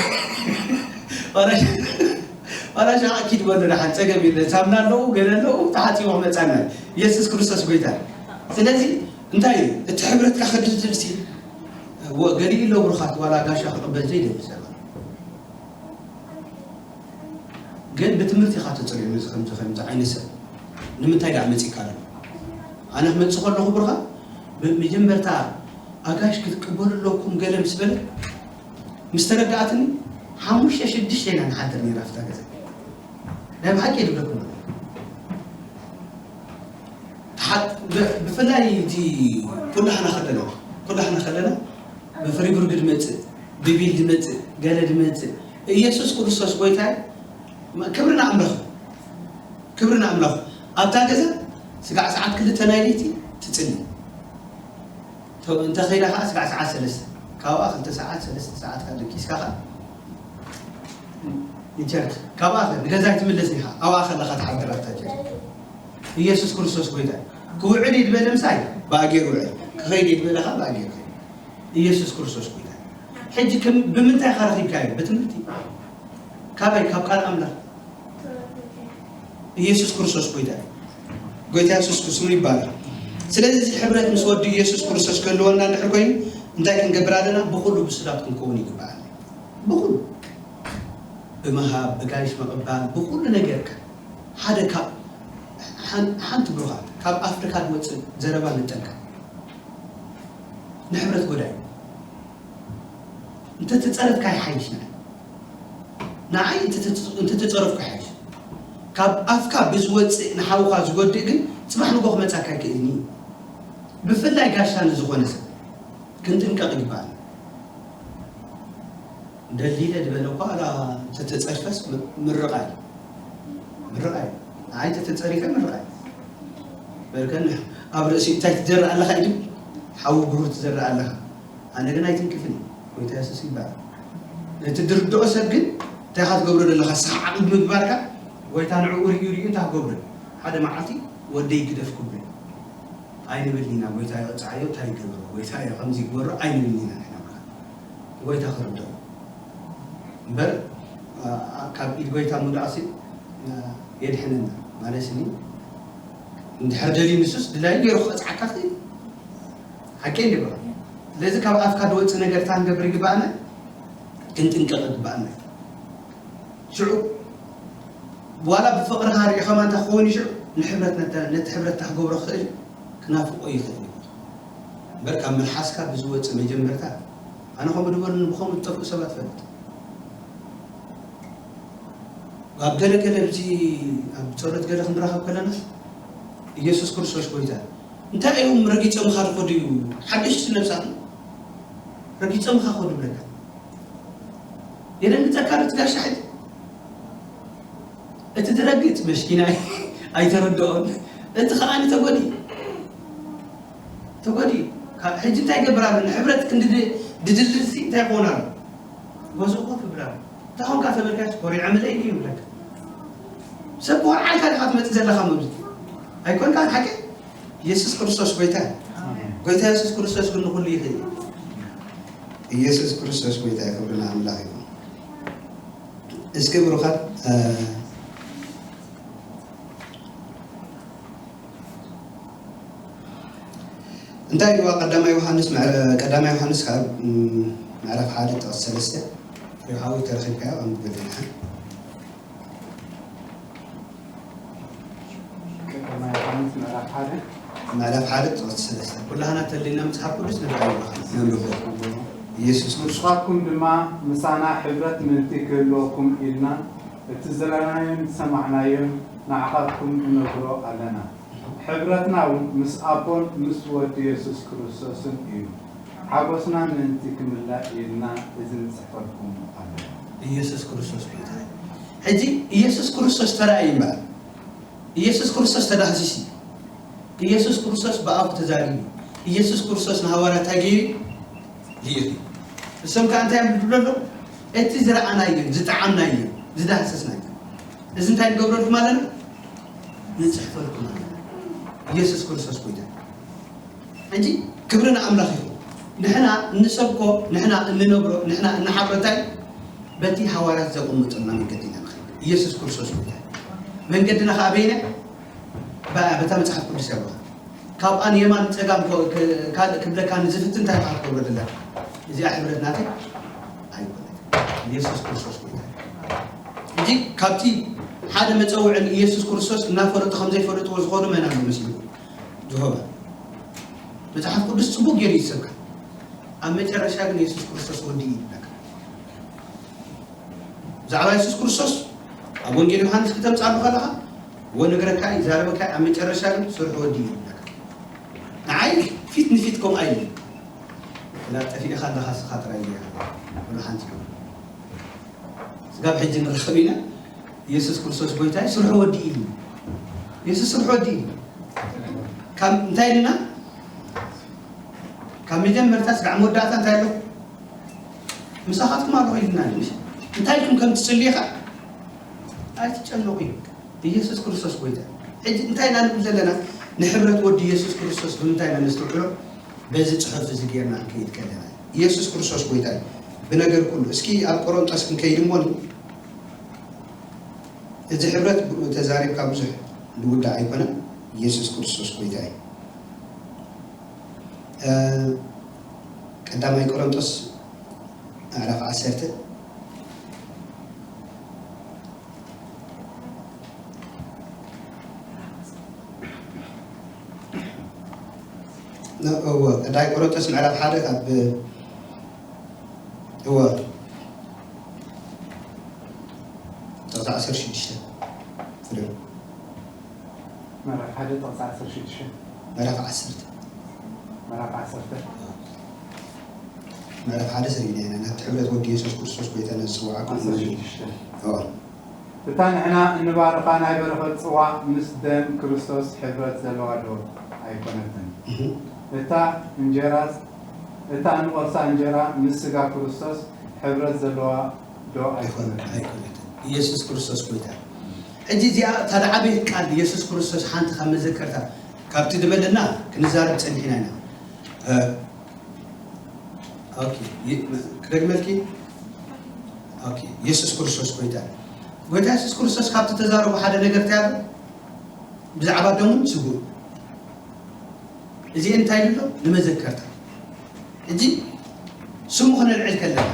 ዋላ ሸዓ ኪድ በሎ ደሓን ጸገም የለ ሳምና ኣለዉ ገለ ኣለዉ ተሓጺቦ መጻና ኢየሱስ ክርስቶስ ጎይታ ስለዚ እንታይ እቲ ሕብረትካ ክድልድል ሲ ገሊኡ ኣሎ ብሩኻት ዋላ ጋሻ ክቕበል ዘይደሊ ሰባት ግን ብትምህርቲ ኢኻ ተፅሪኡ ነዚ ከምዚ ከምዚ ዓይነት ሰብ ንምንታይ ደኣ መፂእካ ኣሎ ኣነ ክመፅእ ከለኹ ብርኻ መጀመርታ ኣጋሽ ክትቅበሉ ኣለኩም ገለ ምስ በለ ምስ ተረዳእትኒ ሓሙሽተ ሽዱሽተ ኢና ንሓድር ነይራ ፍታ ገዛ ናይ ብሓቂ የድብለኩም ብፍላይ እዚ ኩላህና ከለና ኩላህና ከለና ብፍሪቡርግ ድመፅእ ብቢል ድመፅእ ገለ ድመፅእ ኢየሱስ ክርስቶስ ጎይታይ ክብሪ ንኣምላኽ ክብሪ ንኣምላኽ ኣብታ ገዛ ስጋዕ ሰዓት ክልተ ናይ ለይቲ ትፅሊ እንተ ከይዳ ከዓ ስጋዕ ሰዓት ሰለስተ ካብኣ ክልተ ሰዓት ሰለስተ ሰዓት ካብ ደቂስካ ከዓ ንቸርች ካብኣ ንገዛይ ትምለስ ኢኻ ኣብኣ ከለኻ ትሓድር ኣብታ ቸርች ኢየሱስ ክርስቶስ ጎይታ ክውዕል ይድበለ ምሳይ ብኣጌር ውዕል ክኸይድ ይድበለኻ ብኣጌር ኢየሱስ ክርስቶስ ጎይታ ሕጂ ብምንታይ ኢኻ ረኺብካዮ ብትምህርቲ ካበይ ካብ ቃል ኣምላኽ ኢየሱስ ክርስቶስ ጎይታ እዩ። ጎይታ ኢየሱስ ስሙ ይባረክ። ስለዚ እዚ ሕብረት ምስ ወዲ ኢየሱስ ክርስቶስ ክህልወና እንድሕር ኮይኑ እንታይ ክንገብር ኣለና? ብኹሉ ብሱላት ክንከውን ይግባእ። ብኹሉ ብምሃብ፣ ብጋይሽ ምቕባል፣ ብኹሉ ነገርካ ሓደ ካብ ሓንቲ ብሩኻት ካብ ኣፍሪካ ዝወፅእ ዘረባ ንጠንቀቕ። ንሕብረት ጎዳይ እንተተፀረፍካ ይሓይሽ ንዓይ ንዓይ እንተተፀረፍኩ ይሓይሽ ካብ ኣፍካ ብዝወፅእ ንሓውካ ዝጎድእ ግን ፅባሕ ንጎ ክመፃካ ኣይክእልን እዩ። ብፍላይ ጋሻ ንዝኾነ ሰብ ክንጥንቀቕ ይግባል። ደሊለ ዝበለ እኳ ኣላ ተተፀርፈስ ምርቓ እዩ። ምርቓ እዩ። ንዓይ ተተፀሪፈ ምርቓ እዩ። በርከን ኣብ ርእሲ እንታይ ትዘርእ ኣለኻ እዩ ድብል ሓዊ ግብሩ ትዘርእ ኣለኻ። ኣነ ግን ኣይትንክፍን እዩ። ጎይታ የሱስ ይባል። እቲ ድርድኦ ሰብ ግን እንታይ ኢኻ ትገብሮ ዘለኻ? ሳዕ ዓቕብ ምግባርካ ጎይታ ንዕኡ ርእዩ ርእዩ እንታይ ክገብሩ? ሓደ መዓልቲ ወደይ ግደፍ ክብሉ ኣይንብል ኢና። ጎይታ ይቕፅዓዮ እንታይ ይገብሮ? ጎይታ ከምዚ ይግበሮ ኣይንብል ኢና ንሕና። ጎይታ ክርድኦ እምበር ካብ ኢድ ጎይታ ምውዳቕሲ የድሕነና ማለት ኒ። እንድሕር ደልዩ ንሱስ ድላዩ ገይሩ ክቐፅዓካ ክእል ሓቂ እንዲ። ስለዚ ካብ ኣፍካ ዝወፅእ ነገር እንታይ ክንገብር ይግባኣና? ክንጥንቀቕ ይግባኣና። ሽዑ ዋላ ብፍቕርኻ ሪእኸማ እንታይ ክኸውን እዩ? ሽዑ ንሕብረት ነቲ ሕብረት እንታይ ክገብሮ ክኽእል እዩ? ክናፍቆ ይኽእል እዩ። እምበር ካብ መልሓስካ ብዝወፅእ መጀመርታ ኣነ ከምኡ ዝበሉኒ ብኸምኡ ዝጠፍኡ ሰባት ፈልጥ። ኣብ ገለ ገለ ኣብዚ ኣብ ፀሎት ገለ ክንራኸብ ከለናስ ኢየሱስ ክርስቶስ ጎይታ እንታይ እዮም ረጊፆምኻ ዝኸዱ እዩ ሓደሽቲ ነብሳት ረጊፆምኻ ከዱ ብለካ የደንግፀካ ዶ ትጋሻ ሕጂ እቲ ዝረግፅ መሽኪናይ ኣይተረድኦን እቲ ከዓኒ ተጎዲ ተጎዲ ካብ ሕጂ እንታይ ይገብር ኣሎ ንሕብረት ክንዲ ድድልድልሲ እንታይ ይኸውን ኣሎ ጎዞ ኮፍ ይብል ኣሎ እንታይ ኾንካ ተበልካስ ኮሪዐ ምለይ እዩ ይብለካ ሰብ ክወርዓልካ ዲኻ ትመፅእ ዘለኻ መብዚ ኣይኮንካን ሓቂ ኢየሱስ ክርስቶስ ጎይታ ጎይታ ኢየሱስ ክርስቶስ ግን ንኹሉ ይኽእል ኢየሱስ ክርስቶስ ጎይታ ክብሪ ንኣምላኽ ይኹን እስኪ ብሩኻት እንታይ ይዋ ቀዳማይ ዮሃንስ ቀዳማይ ዮሃንስ ካብ ምዕራፍ ሓደ ጥቕስ ሰለስተ ፍሬው ሓወይ ተረኺብካዮ ኣንብበልና ቀዳማይ ዮሃንስ ምዕራፍ ሓደ ምዕራፍ ሓደ ጥቕስ ሰለስተ ኩላህና ተሊና መጽሓፍ ቅዱስ ንብዓይ ነንብቦ ኢየሱስ ክርስቶስ ንስኻትኩም ድማ ምሳና ሕብረት ምእንቲ ክህልወኩም ኢልና እቲ ዝረኣናዮን ዝሰማዕናዮን ንዓኻትኩም ንነግሮ ኣለና። ሕብረትና እውን ምስ ኣቦን ምስ ወዲ የሱስ ክርስቶስን እዩ። ሓጎስና ምእንቲ ክምላእ ኢልና እዚ ንጽሕፈልኩም ኣለና። ኢየሱስ ክርስቶስ ጎይታ እዩ። ሕጂ ኢየሱስ ክርስቶስ ተራእዩ እምበኣር ኢየሱስ ክርስቶስ ተዳህሲሱ እዩ። ኢየሱስ ክርስቶስ ብኣፉ ተዛሪቡ እዩ። ኢየሱስ ክርስቶስ ንሃዋርያት እንታይ ገይሩ እዩ? ልኢኹ እዩ። እሶም ከኣ እንታይ እዮም ዝብሉ ኣለዉ? እቲ ዝረኣናዮን ዝጠዓምናዮን ዝዳህሰስናዮን እዚ እንታይ ንገብረልኩም ኣለና? ንጽሕፈልኩም ኣለና። ኢየሱስ ክርስቶስ ጎይታ እዩ። ሕጂ ክብሪ ንኣምላኽ ይኹን። ንሕና እንሰብኮ፣ ንሕና እንነብሮ፣ ንሕና እንሓብሮ እንታይ በቲ ሃዋርያት ዘቐመጡልና መንገዲ ኢና ንኸይድ። ኢየሱስ ክርስቶስ ጎይታ እዩ። መንገድና ኸዓ በየናይ? በታ መጽሓፍ ቅዱስ እያ። ካብኣ ንየማን ንጸጋም ካልእ ክብለካ ንዝፍትን እንታይ ኢኻ ክትገብሮ ዘለካ? እዚኣ ሕብረት ናተይ ኣይኮነትን። ኢየሱስ ክርስቶስ ጎይታ እዩ። ሕጂ ካብቲ ሓደ መጸውዒ ንኢየሱስ ክርስቶስ እናፈለጡ ከም ዘይፈለጥዎ ዝኾኑ መን ኣሎ መሲልኩም? ጀሆቫ። መጽሓፍ ቅዱስ ጽቡቕ ገይሩ ይሰብካ። ኣብ መጨረሻ ግን የሱስ ክርስቶስ ወዲ እዩ ይብለካ። ብዛዕባ የሱስ ክርስቶስ ኣብ ወንጌል ዮሃንስ ክተምጻሉ ከለኻ እዎ ነገረካ ይዛረበካ ኣብ መጨረሻ ግን ስርሑ ወዲ እዩ ይብለካ። ንዓይ ፊት ንፊት ከምኡ ኣይብል። ክላ ጠፊእኻ ኣለኻ ስኻ ጥራይ ኢኻ። ብሎ ሓንቲ ስጋብ ሕጂ ንራኸብ ኢና። ኢየሱስ ክርስቶስ ጎይታ እዩ። ስርሑ ወዲ እዩ። ኢየሱስ ስርሑ ወዲ እዩ። ካብ እንታይ ኢልና ካብ መጀመርታ ስጋዕ መወዳእታ እንታይ ኣሎ? ምሳኻትኩም ኣለኹ ኢልና ምሽ እንታይ ኢልኩም ከም ትጽልዩ ኸ ኣይትጨነቑ እዩ። ኢየሱስ ክርስቶስ ጎይታ። ሕጂ እንታይ ኢና ንብል ዘለና? ንሕብረት ወዲ ኢየሱስ ክርስቶስ ብምንታይ ኢና ነስተውዕሎ? በዚ ጽሑፍ እዚ ጌርና ክንከይድ ከለና ኢየሱስ ክርስቶስ ጎይታ እዩ። ብነገር ኩሉ እስኪ ኣብ ቆሮንጦስ ክንከይድ እሞ እዚ ሕብረት ብኡ ተዛሪብካ ብዙሕ ዝውዳእ ኣይኮነን። ኢየሱስ ክርስቶስ ጎይታ እዩ። ቀዳማይ ቆሮንጦስ ምዕራፍ ዓሰርተ እወ ቀዳማይ ቆሮንጦስ ምዕራፍ ሓደ ካብ እወ ጥቕሲ ዓሰርተ ሽዱሽተ ፍሬው ምዕራፍ ሓደ ጥቕሲ ዓሰርተ ሽዱሽተ። ምዕራፍ ዓሰርተ ምዕራፍ ዓሰርተ ምዕራፍ ሓደ ሰሪና ኢና ናብቲ ሕብረት ወዲ የሱስ ክርስቶስ ጎይታና ዝፅዋዓኩም ዓሰርተ ሽዱሽተ። እዎ። እታ ንሕና እንባርኻ ናይ በረኸት ጽዋ ምስ ደም ክርስቶስ ሕብረት ዘለዋ ዶ ኣይኮነትን? እህ። እታ እንጀራ እታ እንቆርሳ እንጀራ ምስ ስጋ ክርስቶስ ሕብረት ዘለዋ ዶ ኣይኮነትን? ኣይኮነትን። ኢየሱስ ክርስቶስ ጎይታ። ሕጂ እዚኣ እታ ዝዓበየት ቃል ኢየሱስ ክርስቶስ ሓንቲ ካብ መዘከርታ ካብቲ ዝበለና ክንዛረብ ጸኒሕና ኢና። እ፣ ኦኬ፣ ይ-፣ ክደግመልኪ? ኦኬ፣ ኢየሱስ ክርስቶስ ጎይታ። ጎይታ ኢየሱስ ክርስቶስ ካብቲ ተዛረቡ ሓደ ነገር እንታይ ኣሎ? ብዛዕባ ደሙን ስግኡን። እዚ እንታይ ኢሉ ኣሎ? ንመዘከርታ። ሕጂ ስሙ ክነልዕል ከለና፣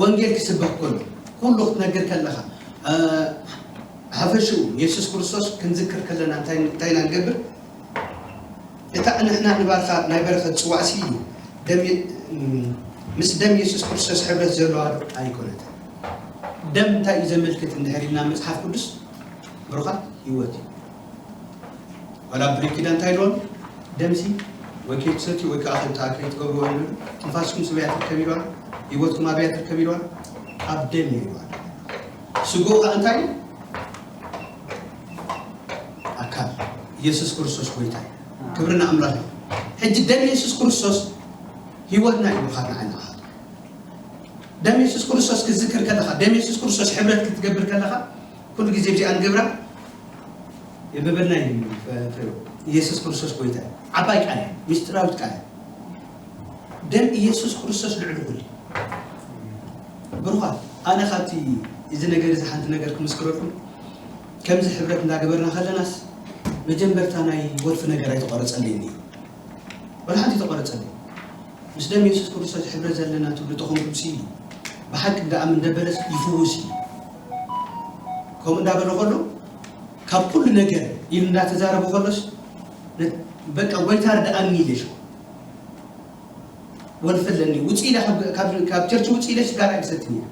ወንጌል ክስበክ ከሎ፣ ኩሉ ክትነግር ከለኻ፣ እ፣ ሓፈሽኡ የሱስ ክርስቶስ ክንዝክር ከለና እንታይ እንታይ ኢና ንገብር? እታ ንሕና ንባርኻ ናይ በረኸት ጽዋዕሲ እዩ። ደም የ-፣ ምስ ደም የሱስ ክርስቶስ ሕብረት ዘለዋ ዶ ኣይኮነትን? ደም እንታይ እዩ ዘመልክት እንድሕር ኢልና መጽሓፍ ቅዱስ ብሩኻት ህይወት እዩ። ዋላ ብሉይ ኪዳን እንታይ ኢልዎም? ደምሲ ወይ ከይትሰትዩ ወይ ከዓ ከይትኣ-፣ ከይትገብርዎ ይብሉ። ትንፋስኩም ስብያ ትርከብ ኢልዋ፣ ህይወትኩም ኣብያ ትርከብ ኢልዋ። ኣብ ደም እዩ ኢልዋ። ስግኡ ከዓ እንታይ እዩ? ኣካል ኢየሱስ ክርስቶስ ጎይታ እዩ። ክብሪ ንኣምላኽ እዩ። ሕጂ ደም ኢየሱስ ክርስቶስ ህይወትና እዩ። ብኻት ንዓና ደም ኢየሱስ ክርስቶስ ክትዝክር ከለኻ፣ ደም ኢየሱስ ክርስቶስ ሕብረት ክትገብር ከለኻ፣ ኩሉ ግዜ ብዚኣ ንገብራ የንበበልና እዩ። ፍሬው ኢየሱስ ክርስቶስ ጎይታ እዩ። ዓባይ ቃል እዩ። ምስጢራዊት ቃል እዩ። ደም ኢየሱስ ክርስቶስ ልዕሊ ኩሉ እዩ። ብሩኻት፣ ኣነ ካብቲ እዚ ነገር እዚ ሓንቲ ነገር ክምስክረኩም፣ ከምዚ ሕብረት እንዳገበርና ከለናስ መጀመርታ ናይ ወልፊ ነገር ኣይተቋረጸለይን እዩ። ወላ ሓንቲ ኣይተቋረጸለይን። ምስ ደም ኢየሱስ ክርስቶስ ሕብረት ዘለና ትብሉ ተኾንኩም ሲ ብሓቂ እንዳኣምን ደበለስ ይፍውስ እዩ። ከምኡ እንዳበለ ከሎ ካብ ኩሉ ነገር ኢሉ እንዳተዛረበ ከሎስ ነ-፣ በቃ ጎይታ ርድኣኒ ኢለ ሽኮ ወልፊ ኣለኒ። ውፅእ ኢለ ካብ፣ ካብ፣ ካብ ቸርች ውፅእ ኢለ ሽጋራ ኣይሰትን እየ።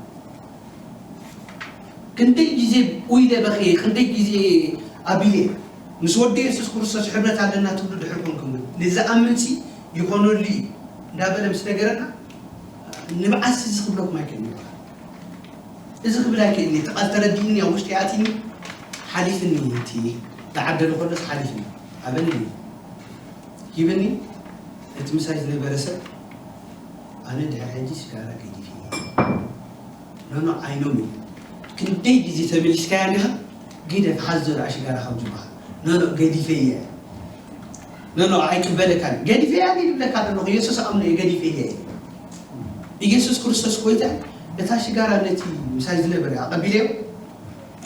ክንደይ ግዜ ኡይለ በኽየ፣ ክንደይ ግዜ ኣቢለ። ምስ ወዲ የሱስ ክርስቶስ ሕብረት ኣለና ትብሉ ድሕር ኮንኩም፣ ንዝኣምን ሲ ይኾነሉ እዩ እንዳበለ ምስ ነገረና፣ ንብዓስ እዚ ክብለኩም ኣይክእልን እዩ። እዚ ክብል ኣይክእልን እዩ። እቲ ቃል ተረዲእኒ፣ ኣብ ውሽጢ ኣትኒ፣ ሓሊፍኒ። እቲ ዝዓደለ ከሎስ ሓሊፍኒ። ኣበኒ። ሂብኒ። እቲ ምሳይ ዝነበረ ሰብ፣ ኣነ ድሕሪ ሕጂ ሽጋራ ገዲፈ እየ። ኖኖ፣ ኣይኖም እዩ። ክንደይ ግዜ ተመሊስካያ እንዲኻ፣ ግደፍ፣ ሓዞ ደኣ ሽጋራ ካብ ጅባኻ። ኖኖ፣ ገዲፈ እየ። ኖኖ፣ ኣይቅበለካን። ገዲፈ እየ ግን ይብለካ ዘለኹ፣ ኢየሱስ ኣምነ እየ፣ ገዲፈ እየ። ኢየሱስ ክርስቶስ ጎይታ፣ እታ ሽጋራ ነቲ ምሳይ ዝነበረ ኣቐቢለዮ፣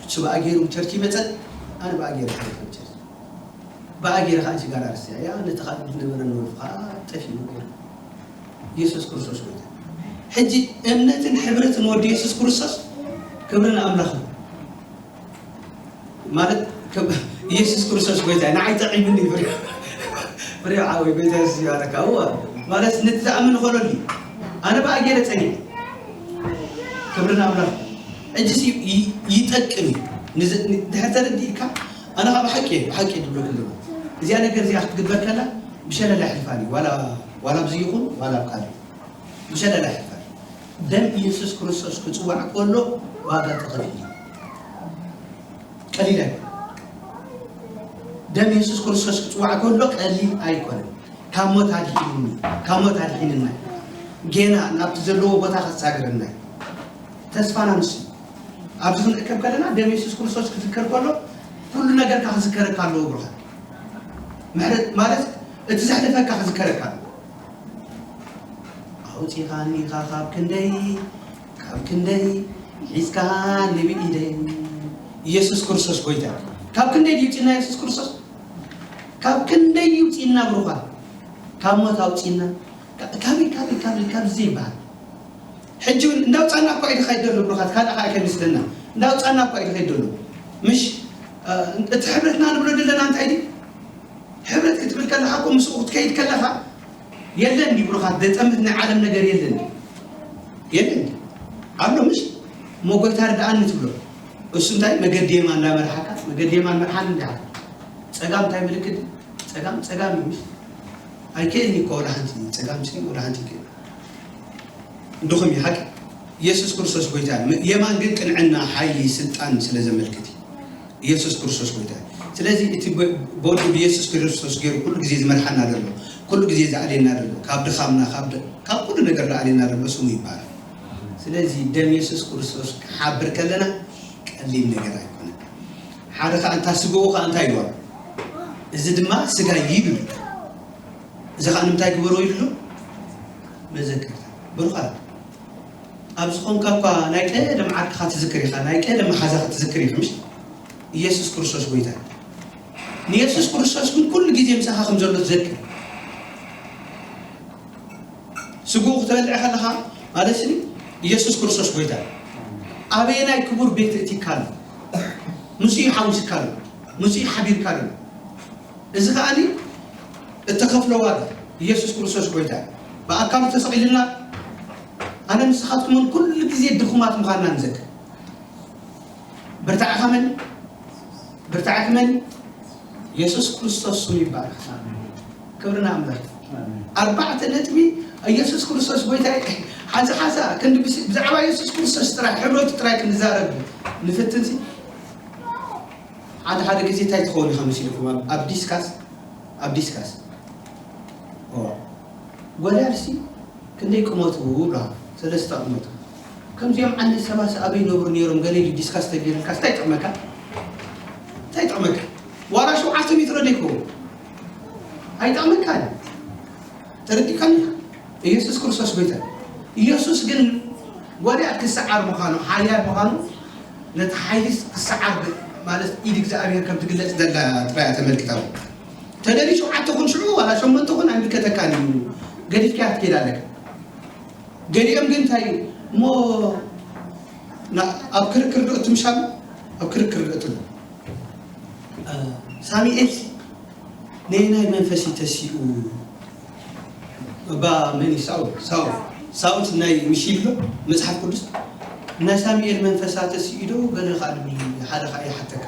እሱ ብኣ ገይሩ ቸርች ይመጸ፣ ኣነ ብኣ ገይረ ከይደ ቸርች። ብኣ ገይረ ከዓ ሽጋራ ርስያ እያ፣ ነቲ ካልእ ዝነበረ ነውርፍ ከዓ ጠፊኡ ገይሩ። ኢየሱስ ክርስቶስ ጎይታ። ሕጂ እምነትን ሕብረትን ወዲ ኢየሱስ ክርስቶስ ክብሪ ንኣምላኽ እዩ። ማለት ከም ኢየሱስ ክርስቶስ ጎይታ ንዓይ ጠቒምኒ ፍሬ ፍሬ ዓወይ ጎይታ ኢየሱስ ይባረካ። እዋ ማለት ነቲ ዝኣምን ኾነሉ ኣነ ብኣ ገይረ ጸኒሐ። ክብሪ ንኣምላኽ። ሕጂ ሲ ይ-፣ ይጠቅም እዩ። ንዝ-፣ ን-፣ ድሕር ተረዲእካ ኣነ ካብ ብሓቂ እየ፣ ብሓቂ እየ ዝብለኩም ዘለኹ። እዚኣ ነገር እዚኣ ክትግበር ከላ ብሸለላ ይሕልፋ እዩ። ዋላ፣ ዋላ ኣብዚ ይኹን ዋላ ኣብ ካልእ ብሸለላ ይሕልፋ እዩ። ደም ኢየሱስ ክርስቶስ ክጽዋዕ ከሎ ዋጋ ተኸፊሉ እዩ። ቀሊል ኣይኮነን። ደም ኢየሱስ ክርስቶስ ክጽዋዕ ከሎ ቀሊል ኣይኮነን። ካብ ሞት ኣድሒኑኒ፣ ካብ ሞት ኣድሒንና፣ ጌና ናብቲ ዘለዎ ቦታ ከሳግረና እዩ። ተስፋና ንሱ እዩ። ኣብዚ ክንእከብ ከለና ደም ኢየሱስ ክርስቶስ ክዝከር ከሎ ኩሉ ነገርካ ክዝከረካ ኣለዎ ብሩኻ። ምሕረት ማለት እቲ ዘሕለፈካ ክዝከረካ ኣለዎ። ኣውፂኻኒ ኢኻ ካብ ክንደይ፣ ካብ ክንደይ ሒዝካኒ ብኢደይ። ኢየሱስ ክርስቶስ ጎይታ። ካብ ክንደይ ድዩ ውፂእና ኢየሱስ ክርስቶስ? ካብ ክንደይ እዩ ውፂእና ብሩኻት? ካብ ሞት ኣውፂእና። ካ-፣ ካበይ፣ ካበይ፣ ካበይ፣ ካብ ዘይበሃል። ሕጂ እውን እንዳውፃና እኳ እዩ ዝኸይድ ዘሎ ብሩኻት፣ ካልእ ከዓ ከይመስለና። እንዳውፃና እኳ እዩ ዝኸይድ ዘሎ። ምሽ፣ እ፣ እቲ ሕብረትና ንብሎ ዘለና እንታይ ድዩ? ሕብረት ክትብል ከለኻ እኮ ምስኡ ክትከይድ ከለኻ የለን ድዩ ብሩኻት? ዘጠምት ናይ ዓለም ነገር የለን ድዩ? የለን ድዩ? ኣሎ ምሽ? እሞ ጎይታ ርድኣኒ ትብሎ። እሱ እንታይ መገዲ የማን እንዳመርሓካ፣ መገዲ የማን መርሓኒ እንዲኻ። ጸጋም እንታይ ምልክት? ጸጋም ጸጋም እዩ። ኣይክእልን እኮ ወደ ሓንቲ ጸጋም ሲ ወደ ሓንቲ ይክእል። እንድኹም እዩ ሓቂ። ኢየሱስ ክርስቶስ ጎይታ እዩ። የማን ግን ቅንዕና፣ ሓይሊ፣ ስልጣን ስለ ዘመልክት እዩ። ኢየሱስ ክርስቶስ ጎይታ እዩ። ስለዚ እቲ በ- በወዱ ብኢየሱስ ክርስቶስ ገይሩ ኩሉ ግዜ ዝመርሓና ዘሎ፣ ኩሉ ግዜ ዝኣልየና ዘሎ፣ ካብ ድኻምና፣ ካብ ደ- ካብ ኩሉ ነገር ዝኣልየና ዘሎ ስሙ ይባላል። ስለዚ ደም ኢየሱስ ክርስቶስ ክሓብር ከለና ቀሊል ነገር ኣይኮነን። ሓደ ከኣ እንታ ስግኡ ከኣ እንታይ ይበሉ? እዚ ድማ ስጋ ይብል። እዚ ከኣ ንምንታይ ግበሮ ይብሉ? መዘከርታ። ብሩኻት፣ ኣብ ዝኾንካ እኳ ናይ ቀደም ዓርክኻ ትዝክር ኢኻ፣ ናይ ቀደም መሓዛኻ ትዝክር ኢኻ፣ ምሽ? ኢየሱስ ክርስቶስ ጎይታ። ንኢየሱስ ክርስቶስ ግን ኩሉ ግዜ ምሳኻ ከም ዘሎ ትዘክር። ስግኡ ክትበልዕ ከለኻ ማለት ሲ ኢየሱስ ክርስቶስ ጎይታ። ኣበየናይ ክቡር ቤት እቲካ ኣሎ? ምስኡ ሓዊስካ ኣሎ። ምስኡ ሓቢርካ ኣሎ። እዚ ከኣኒ እተኸፍለ ዋጋ ኢየሱስ ክርስቶስ ጎይታ። ብኣካሉ ተሰቒልና ኣነ ንስኻትኩምን ኩሉ ግዜ ድኹማት ምዃንና ንዘክር። ብርታዕኻ መን? ብርታዕክ መን? የሱስ ክርስቶስ ስሙ ይባረኽ። ክብሪ ንኣምላኽ። ኣርባዕተ ነጥቢ። ኢየሱስ ክርስቶስ ጎይታ። ሓዚ ሓዛ ክንዲ ብስ- ብዛዕባ የሱስ ክርስቶስ ጥራይ ሕብረቱ ጥራይ ክንዛረብ ንፍትንሲ ሓደ ሓደ ግዜ እንታይ ትኸውን ኢኻ መሲልኩም ኣብ- ኣብ ዲስካስ ኣብ ዲስካስ ኦ፣ ጎልያድ ሲ ክንደይ ቁመቱ ብላ ሰለስተ ቁመቱ ከምዚኦም ዓይነት ሰባት ኣበይ ነብሩ ነይሮም ገለ ኢሉ ዲስካስ ተገይርካ እንታይ ይጠቕመካ እንታይ ይጠቕመካ ዋላ ሸውዓተ ሜትሮ ደይኮ ኣይጠቕመካ ተረዲካኒ ኢየሱስ ክርስቶስ ጎይታ ኢየሱስ ግን ጎልያድ ክሰዓር ምዃኑ ሓያል ምዃኑ ነቲ ሓይሊ ክሰዓር ማለት ኢድ እግዚኣብሔር ከም ትግለጽ ዘላ ጥራይ ተመልክታው ተደሊ ሸውዓተ ኹን ሽዑ ዋላ ሸሞንተ ኹን ኣይምልከተካን እዩ ገዲፍካያ ትኬድ ኣለካ ገሊኦም ግን እንታይ እሞ ኣብ ክርክር ዶ እትምሻሉ ኣብ ክርክር ዶ እትሉ ሳሚኤል ነየናይ መንፈስ እዩ ተሲኡ እባ መን እዩ ሳውል ሳውል ሳውል ናይ ምሽ ይብሎ መፅሓፍ ቅዱስ ናይ ሳሙኤል መንፈሳ ተሲኡ ዶ ገለ ከዓ ሓደ ከዓ ይሓተካ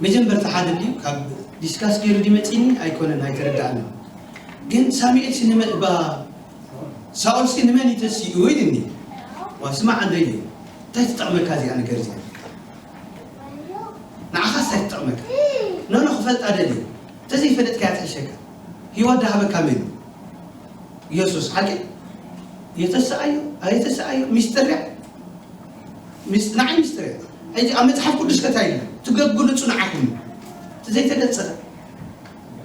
መጀመርታ ሓደ ድዩ ካብ ዲስካስ ገይሩ ድመፂኒ ኣይኮነን ኣይተረዳእኒ ግን ሳሙኤል ሲ ንመን እባ ሳኦል ሲ ንመን እዩ ተሲኡ ኢልኒ ዋ ስማዕ እንዶ ኢለ እንታይ ትጠቕመካ እዚኣ ነገር እዚኣ ንዓኻስ እንታይ ትጠቕመካ ኖኖ ክፈልጣ ደልየ እንተዘይፈለጥካያ ትሕሸካ ህይወት ዳሃበካ መን ኢየሱስ ሓቂ የተሰኣዮ ኣይተሰኣዮ ሚስጥር እያ ንዓይ ሚስጥር እያ ሕጂ ኣብ መፅሓፍ ቅዱስ ከታይ ኢሉ ትገብሉ ፅኑዓት እዩ እቲ ዘይተገለፀ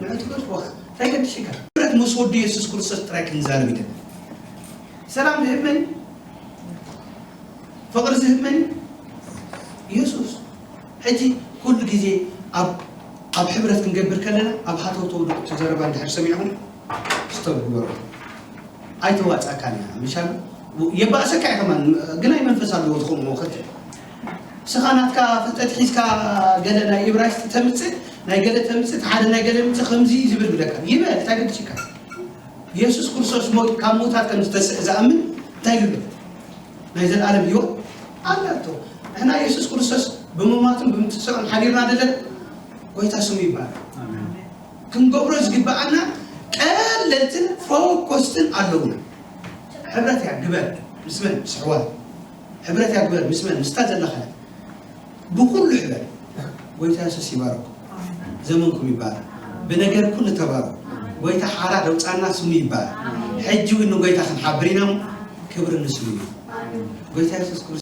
ንዑ ትገብርዋ እንታይ ገድሽካ ብረት ምስ ወዱ የሱስ ክርስቶስ ጥራይ ክንዛረብ ይደል ሰላም ዝህብ መን ፍቕሪ ዝህብ መን የሱስ ሕጂ ኩሉ ግዜ ኣብ ኣብ ሕብረት ክንገብር ከለና ኣብ ሃተውተው ድቁ ተዘረባ እንድሕር ሰሚዕኹም ስተብ ግበሩ ኣይተዋፅኣካን እያ ምሻሉ የባእሰካ እያ ከማን ግናይ መንፈስ ኣለዎ ዝኸውን መውከት ንስኻ ናትካ ፍልጠት ሒዝካ ገለ ናይ ኢብራይስጥ ተምፅእ ናይ ገለ ተምፅእ ሓደ ናይ ገለ ምፅእ ከምዚ ዝብል ብለካ ይበል እንታይ ገድሽካ የሱስ ክርስቶስ ሞት ካብ ሞታት ከም ዝተስእ ዝኣምን እንታይ ይብል ናይ ዘለኣለም ህይወት ኣለቶ ንሕና የሱስ ክርስቶስ ብምማቱን ብምትስዑን ሓዲርና ደለን ጎይታ ስሙ ይባል ክንገብሮ ዝግበኣና ቀለልትን ፎኮስትን ኣለውና ሕብረት እያ ግበር ምስ መን ምስ ሕዋት ሕብረት እያ ግበር ምስ መን ምስታ ዘለኻ ብኩሉ ሕበር ጎይታ የሱስ ይባረኩ ዘመንኩም ይባረክ ብነገር ኩሉ ተባረኩ ጎይታ ሓራ ደውፃና ስሙ ይባረክ ሕጂ እውን ንጎይታ ክንሓብር ኢና ክብሪ ንስሙ እዩ ጎይታ የሱስ ክርስቶስ